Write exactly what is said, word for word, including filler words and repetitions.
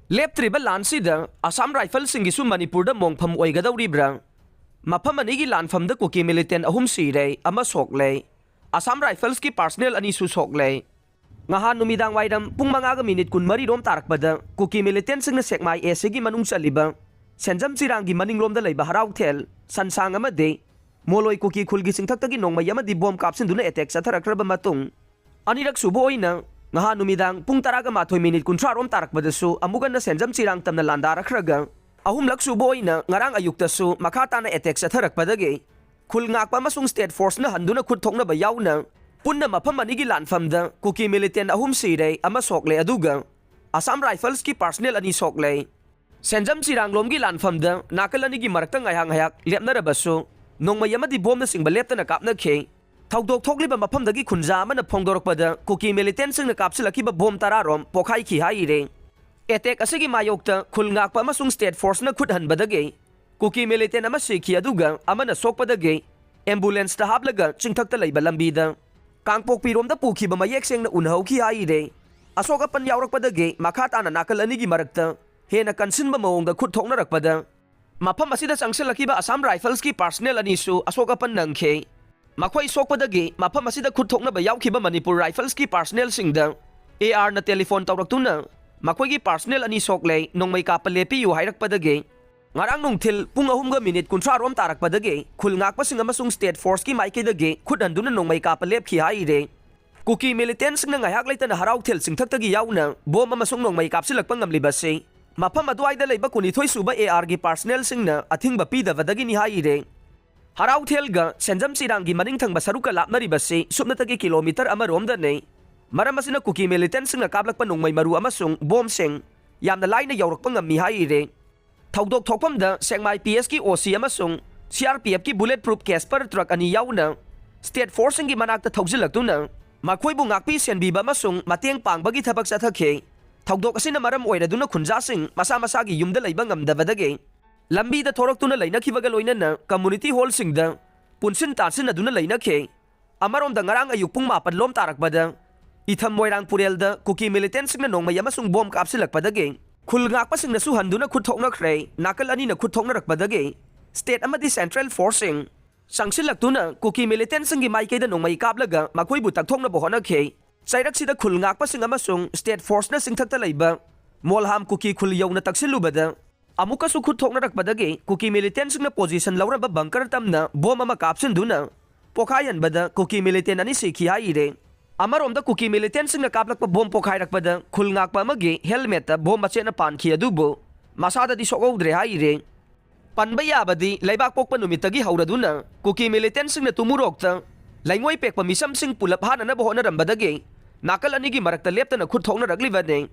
ꯂꯦꯞꯇ꯭ꯔꯤꯕ ꯂꯥꯟꯁꯤꯗ ꯑꯁꯥꯝ ꯔꯥꯏꯐꯜꯁꯤꯡꯒꯤꯁꯨ ꯃꯅꯤꯄꯨꯔꯗ ꯃꯣꯡꯐꯝ ꯑꯣꯏꯒꯗꯧꯔꯤꯕ꯭ꯔꯥ? ꯃꯐꯝ ꯑꯅꯤꯒꯤ ꯂꯥꯟꯐꯝꯗ ꯀꯨꯀꯤ ꯃꯤꯂꯤꯇꯦꯟ ꯑꯍꯨꯝ ꯁꯤꯔꯦ, ꯑꯃ ꯁꯣꯛꯂꯦ꯫ ꯑꯁꯥꯝ ꯔꯥꯏꯐꯜꯁꯀꯤ ꯄꯥꯔꯁꯅꯦꯜ ꯑꯅꯤꯁꯨ ꯁꯣꯛꯂꯦ꯫ ꯉꯍꯥꯟ ꯅꯨꯃꯤꯗꯥꯡ ꯋꯥꯏꯔꯝ ꯄꯨꯡ ꯃꯉꯥꯒ ꯃꯤꯅꯤꯠ ꯀꯨꯟꯃꯔꯤ ꯔꯣꯝ ꯇꯥꯔꯛꯄꯗ ꯀꯨꯀꯤ ꯃꯤꯂꯤꯇꯦꯟꯁꯤꯡꯅ ꯁꯦꯛꯃꯥꯏ ꯑꯦꯁꯤꯒꯤ ꯃꯅꯨꯡ ꯆꯜꯂꯤꯕ ꯁꯦꯟꯖꯝ ꯆꯤꯔꯥꯡꯒꯤ ꯃꯅꯤꯡꯂꯣꯝꯗ ꯂꯩꯕ ꯍꯔꯥꯎꯊꯦꯜ ꯁꯟꯁꯥꯡ ꯑꯃꯗꯤ ꯃꯣꯂꯣꯏ ꯀꯨꯀꯤ ꯈꯨꯜꯒꯤ ꯆꯤꯡꯊꯛꯇꯒꯤ ꯅꯣꯡꯃꯩ ꯑꯃꯗꯤ ꯕꯣꯝ ꯀꯥꯞꯁꯤꯟꯗꯨꯅ ꯑꯦꯇꯦꯛ ꯆꯠꯊꯔꯛꯈ꯭ꯔꯕ ꯃꯇꯨꯡ, ꯑꯅꯤꯔꯛ ꯁꯨꯕ ꯑꯣꯏꯅ ꯉꯍꯥꯟ ꯅꯨꯃꯤꯗꯥꯡ ꯄꯨꯡ ꯇꯔꯥꯒ ꯃꯥꯊꯣꯏ ꯃꯤꯅꯤꯠ ꯀꯨꯟꯊ꯭ꯔꯥ ꯔꯣꯝ ꯇꯥꯔꯛꯄꯗꯁꯨ ꯑꯃꯨꯛ ꯍꯟꯅ ꯁꯦꯟꯖꯝ ꯆꯤꯔꯥꯡ ꯇꯝꯅ ꯂꯥꯟꯗꯥꯔꯛꯈ꯭ꯔꯒ, ꯑꯍꯨꯝꯂꯛ ꯁꯨꯕ ꯑꯣꯏꯅ ꯉꯔꯥꯡ ꯑꯌꯨꯛꯇꯁꯨ ꯃꯈꯥ ꯇꯥꯅ ꯑꯦꯇꯦꯛ ꯆꯠꯊꯔꯛꯄꯗꯒꯤ ꯈꯨꯜ ꯉꯥꯛꯄ ꯑꯃꯁꯨꯡ ꯁ꯭ꯇꯦꯠ ꯐꯣꯔꯁꯅ ꯍꯟꯗꯨꯅ ꯈꯨꯠ ꯊꯣꯛꯅꯕ ꯌꯥꯎꯅ ꯄꯨꯟꯅ ꯃꯐꯝ ꯑꯅꯤꯒꯤ ꯂꯥꯟꯐꯝꯗ ꯀꯨꯀꯤ ꯃꯤꯂꯤꯇꯦꯟ ꯑꯍꯨꯝ ꯁꯤꯔꯦ, ꯑꯃ ꯁꯣꯛꯂꯦ, ꯑꯗꯨꯒ ꯑꯁꯥꯝ ꯔꯥꯏꯐꯜꯁꯀꯤ ꯄꯥꯔꯁꯅꯦꯜ ꯑꯅꯤ ꯁꯣꯛꯂꯦ꯫ ꯁꯦꯟꯖꯝ ꯆꯤꯔꯥꯡꯂꯣꯝꯒꯤ ꯂꯥꯟꯐꯝꯗ ꯅꯥꯀꯜ ꯑꯅꯤꯒꯤ ꯃꯔꯛꯇ ꯉꯥꯏꯍꯥꯛ ꯉꯥꯏꯍꯥꯛ ꯂꯦꯞꯅꯔꯕꯁꯨ ꯅꯣꯡꯃꯩ ꯑꯃꯗꯤ ꯕꯣꯝꯅꯆꯤꯡꯕ ꯂꯦꯞꯇꯅ ꯀꯥꯞꯅꯈꯤ꯫ ꯊꯧꯗꯣꯛ ꯊꯣꯛꯂꯤꯕ ꯃꯐꯝꯗꯒꯤ ꯈꯨꯟꯖꯥ ꯑꯃꯅ ꯐꯣꯡꯗꯣꯔꯛꯄꯗ ꯀꯨꯀꯤ ꯃꯤꯂꯤꯇꯦꯟꯁꯤꯡꯅ ꯀꯥꯞꯁꯤꯜꯂꯛꯈꯤꯕ ꯕꯣꯝ ꯇꯔꯥ ꯔꯣꯝ ꯄꯣꯈꯥꯏꯈꯤ ꯍꯥꯏꯔꯤ꯫ ꯑꯦꯇꯦꯛ ꯑꯁꯤꯒꯤ ꯃꯥꯌꯣꯛꯇ ꯈꯨꯜ ꯉꯥꯛꯄ ꯑꯃꯁꯨꯡ ꯁ꯭ꯇꯦꯠ ꯐꯣꯔꯁꯅ ꯈꯨꯠ ꯍꯟꯕꯗꯒꯤ ꯀꯨꯀꯤ ꯃꯤꯂꯤꯇꯦꯟ ꯑꯃ ꯁꯤꯈꯤ, ꯑꯗꯨꯒ ꯑꯃꯅ ꯁꯣꯛꯄꯗꯒꯤ ꯑꯦꯝꯕꯨꯂꯦꯟꯁꯇ ꯍꯥꯞꯂꯒ ꯆꯤꯡꯊꯛꯇ ꯂꯩꯕ ꯂꯝꯕꯤꯗ ꯀꯥꯡꯄꯣꯛꯄꯤꯔꯣꯝꯗ ꯄꯨꯈꯤꯕ ꯃꯌꯦꯛ ꯁꯦꯡꯅ ꯎꯅꯍꯧꯈꯤ ꯍꯥꯏꯔꯦ꯫ ꯑꯁꯣꯛ ꯑꯄꯟ ꯌꯥꯎꯔꯛꯄꯗꯒꯤ ꯃꯈꯥ ꯇꯥꯅ ꯅꯥꯀꯜ ꯑꯅꯤꯒꯤ ꯃꯔꯛꯇ ꯍꯦꯟꯅ ꯀꯟꯁꯤꯟꯕ ꯃꯑꯣꯡꯗ ꯈꯨꯠ ꯊꯣꯛꯅꯔꯛꯄꯗ ꯃꯐꯝ ꯑꯁꯤꯗ ꯆꯪꯁꯤꯜꯂꯛꯈꯤꯕ ꯑꯁꯥꯝ ꯔꯥꯏꯐꯜꯁꯀꯤ ꯄꯥꯔꯁꯅꯦꯜ ꯑꯅꯤꯁꯨ ꯑꯁꯣꯛ ꯑꯄꯟ ꯅꯪꯈꯤ꯫ ꯃꯈꯣꯏ ꯁꯣꯛꯄꯗꯒꯤ ꯃꯐꯝ ꯑꯁꯤꯗ ꯈꯨꯠ ꯊꯣꯛꯅꯕ ꯌꯥꯎꯈꯤꯕ ꯃꯅꯤꯄꯨꯔ ꯔꯥꯏꯐꯜꯁꯀꯤ ꯄꯥꯔꯁꯅꯦꯜꯁꯤꯡꯗ ꯑꯦ ꯑꯥꯔꯅ ꯇꯦꯂꯤꯐꯣꯟ ꯇꯧꯔꯛꯇꯨꯅ ꯃꯈꯣꯏꯒꯤ ꯄꯥꯔꯁꯅꯦꯜ ꯑꯅꯤ ꯁꯣꯛꯂꯦ, ꯅꯣꯡꯃꯩ ꯀꯥꯞꯄ ꯂꯦꯞꯄꯤꯌꯨ ꯍꯥꯏꯔꯛꯄꯗꯒꯤ ꯉꯔꯥꯡ ꯅꯨꯡꯊꯤꯜ ꯄꯨꯡ ꯑꯍꯨꯝꯒ ꯃꯤꯅꯤꯠ ꯀꯨꯟꯊ꯭ꯔꯥ ꯔꯣꯝ ꯇꯥꯔꯛꯄꯗꯒꯤ ꯈꯨꯜ ꯉꯥꯛꯄꯁꯤꯡ ꯑꯃꯁꯨꯡ ꯁ꯭ꯇꯦꯠ ꯐꯣꯔꯁꯀꯤ ꯃꯥꯏꯀꯩꯗꯒꯤ ꯈꯨꯠ ꯍꯟꯗꯨꯅ ꯅꯣꯡꯃꯩ ꯀꯥꯞꯄ ꯂꯦꯞꯈꯤ ꯍꯥꯏꯔꯦ꯫ ꯀꯨꯀꯤ ꯃꯤꯂꯤꯇꯦꯟꯁꯤꯡꯅ ꯉꯥꯏꯍꯥꯛ ꯂꯩꯇꯅ ꯍꯔꯥꯎꯊꯦꯜ ꯆꯤꯡꯊꯛꯇꯒꯤ ꯌꯥꯎꯅ ꯕꯣꯝ ꯑꯃꯁꯨꯡ ꯅꯣꯡꯃꯩ ꯀꯥꯞꯁꯤꯜꯂꯛꯄ ꯉꯝꯂꯤꯕꯁꯤ ꯃꯐꯝ ꯑꯗꯨꯋꯥꯏꯗ ꯂꯩꯕ ꯀꯨꯟꯅꯤꯊꯣꯏ ꯁꯨꯕ ꯑꯦ ꯑꯥꯔꯒꯤ ꯄꯥꯔꯁꯅꯦꯜꯁꯤꯡꯅ ꯑꯊꯤꯡꯕ ꯄꯤꯗꯕꯗꯒꯤꯅꯤ ꯍꯥꯏꯔꯦ꯫ ꯍꯔꯥꯎꯊꯦꯜꯒ ꯁꯦꯟꯖꯝ ꯆꯤꯔꯥꯡꯒꯤ ꯃꯅꯤꯡ ꯊꯪꯕ ꯁꯔꯨꯛꯀ ꯂꯥꯞꯅꯔꯤꯕꯁꯤ ꯁꯨꯞꯅꯇꯒꯤ ꯀꯤꯂꯣꯃꯤꯇꯔ ꯑꯃꯔꯣꯝꯗꯅꯤ꯫ ꯃꯔꯝ ꯑꯁꯤꯅ ꯀꯨꯀꯤ ꯃꯤꯂꯤꯇꯦꯟꯁꯤꯡꯅ ꯀꯥꯞꯂꯛꯄ ꯅꯣꯡꯃꯩ ꯃꯔꯨ ꯑꯃꯁꯨꯡ ꯕꯣꯝꯁꯤꯡ ꯌꯥꯝꯅ ꯂꯥꯏꯅ ꯌꯧꯔꯛꯄ ꯉꯝꯃꯤ ꯍꯥꯏꯔꯦ꯫ ꯊꯧꯗꯣꯛ ꯊꯣꯛꯐꯝꯗ ꯁꯦꯛꯃꯥꯏ ꯄꯤ ꯑꯦꯁꯀꯤ ꯑꯣ ꯁꯤ ꯑꯃꯁꯨꯡ ꯁꯤ ꯑꯥꯔ ꯄꯤ ꯑꯦꯐꯀꯤ ꯕꯨꯂꯦꯠ ꯄ꯭ꯔꯨꯐ ꯀꯦꯁꯄꯔ ꯇ꯭ꯔꯛ ꯑꯅꯤ ꯌꯥꯎꯅ ꯁ꯭ꯇꯦꯠ ꯐꯣꯔꯁꯁꯤꯡꯒꯤ ꯃꯅꯥꯛꯇ ꯊꯧꯖꯤꯜꯂꯛꯇꯨꯅ ꯃꯈꯣꯏꯕꯨ ꯉꯥꯛꯄꯤ ꯁꯦꯟꯕꯤꯕ ꯑꯃꯁꯨꯡ ꯃꯇꯦꯡ ꯄꯥꯡꯕꯒꯤ ꯊꯕꯛ ꯆꯠꯊꯈꯤ꯫ ꯊꯧꯗꯣꯛ ꯑꯁꯤꯅ ꯃꯔꯝ ꯑꯣꯏꯔꯗꯨꯅ ꯈꯨꯟꯖꯥꯁꯤꯡ ꯃꯁꯥ ꯃꯁꯥꯒꯤ ꯌꯨꯝꯗ ꯂꯩꯕ ꯉꯝꯗꯕꯗꯒꯤ ꯂꯝꯕꯤꯗ ꯊꯣꯔꯛꯇꯨꯅ ꯂꯩꯅꯈꯤꯕꯒ ꯂꯣꯏꯅꯅ ꯀꯝꯃꯨꯅꯤꯇꯤ ꯍꯣꯜꯁꯤꯡꯗ ꯄꯨꯟꯁꯤꯟ ꯇꯥꯁꯤꯟꯅꯗꯨꯅ ꯂꯩꯅꯈꯤ꯫ ꯑꯃꯔꯣꯝꯗ ꯉꯔꯥꯡ ꯑꯌꯨꯛ ꯄꯨꯡ ꯃꯥꯄꯟ ꯂꯣꯝ ꯇꯥꯔꯛꯄꯗ ꯏꯊꯝ ꯃꯣꯏꯔꯥꯡ ꯄꯨꯔꯦꯜꯗ ꯀꯨꯀꯤ ꯃꯤꯂꯤꯇꯦꯟꯁꯤꯡꯅ ꯅꯣꯡꯃꯩ ꯑꯃꯁꯨꯡ ꯕꯣꯝ ꯀꯥꯞꯁꯤꯜꯂꯛꯄꯗꯒꯤ ꯈꯨꯜ ꯉꯥꯛꯄꯁꯤꯡꯅꯁꯨ ꯍꯟꯗꯨꯅ ꯈꯨꯠ ꯊꯣꯛꯅꯈ꯭ꯔꯦ꯫ ꯅꯥꯀꯜ ꯑꯅꯤꯅ ꯈꯨꯠ ꯊꯣꯛꯅꯔꯛꯄꯗꯒꯤ state ꯑꯃꯗꯤ central forceꯁꯤꯡ ꯆꯪꯁꯤꯜꯂꯛꯇꯨꯅ ꯀꯨꯀꯤ militantꯁꯤꯡꯒꯤ ꯃꯥꯏꯀꯩꯗ ꯅꯣꯡꯃꯩ ꯀꯥꯞꯂꯒ ꯃꯈꯣꯏꯕꯨ ꯇꯛꯊꯣꯛꯅꯕ ꯍꯣꯠꯅꯈꯤ꯫ ꯆꯩꯔꯛꯁꯤꯗ ꯈꯨꯜ ꯉꯥꯛꯄꯁꯤꯡ ꯑꯃꯁꯨꯡ state forceꯅ ꯆꯤꯡꯊꯛꯇ ꯂꯩꯕ ꯃꯣꯜꯍꯥꯝ ꯀꯨꯀꯤ ꯈꯨꯜ ꯌꯧꯅ ꯇꯛꯁꯤꯜꯂꯨꯕꯗ ꯑꯃꯨꯛꯀꯁꯨ ꯈꯨꯠ ꯊꯣꯛꯅꯔꯛꯄꯗꯒꯤ ꯀꯨꯀꯤ militantꯁꯤꯡꯅ position ꯂꯧꯔꯝꯕ bunker ꯇꯝꯅ bomb ꯑꯃ ꯀꯥꯞꯁꯤꯟꯗꯨꯅ ꯄꯣꯈꯥꯏꯍꯟꯕꯗ ꯀꯨꯀꯤ militant ꯑꯅꯤ ꯁꯤꯈꯤ ꯍꯥꯏꯔꯦ꯫ ꯑꯃꯔꯣꯝꯗ ꯀꯨꯀꯤ militantꯁꯤꯡꯅ ꯀꯥꯞꯂꯛꯄ bomb ꯄꯣꯈꯥꯏꯔꯛꯄꯗ ꯈꯨꯜ ꯉꯥꯛꯄ ꯑꯃꯒꯤ helmetꯇ bomb ꯃꯆꯦꯠꯅ ꯄꯥꯟꯈꯤ, ꯑꯗꯨꯕꯨ ꯃꯁꯥꯗꯗꯤ ꯁꯣꯛꯍꯧꯗ꯭ꯔꯦ ꯍꯥꯏꯔꯦ꯫ ꯄꯟꯕ ꯌꯥꯕꯗꯤ ꯂꯩꯕꯥꯛ ꯄꯣꯛꯄ ꯅꯨꯃꯤꯠꯇꯒꯤ ꯍꯧꯔꯗꯨꯅ ꯀꯨꯀꯤ militantꯁꯤꯡꯅ ꯇꯨꯃꯨꯔꯣꯛꯇ ꯂꯩꯉꯣꯏ ꯄꯦꯛꯄ ꯃꯤꯆꯝꯁꯤꯡ ꯄꯨꯂꯞ ꯍꯥꯠꯅꯅꯕ ꯍꯣꯠꯅꯔꯝꯕꯗꯒꯤ ꯅꯥꯀꯜ ꯑꯅꯤꯒꯤ ꯃꯔꯛꯇ ꯂꯦꯞꯇꯅ ꯈꯨꯠ ꯊꯣꯛꯅꯔꯛꯂꯤꯕꯅꯤ꯫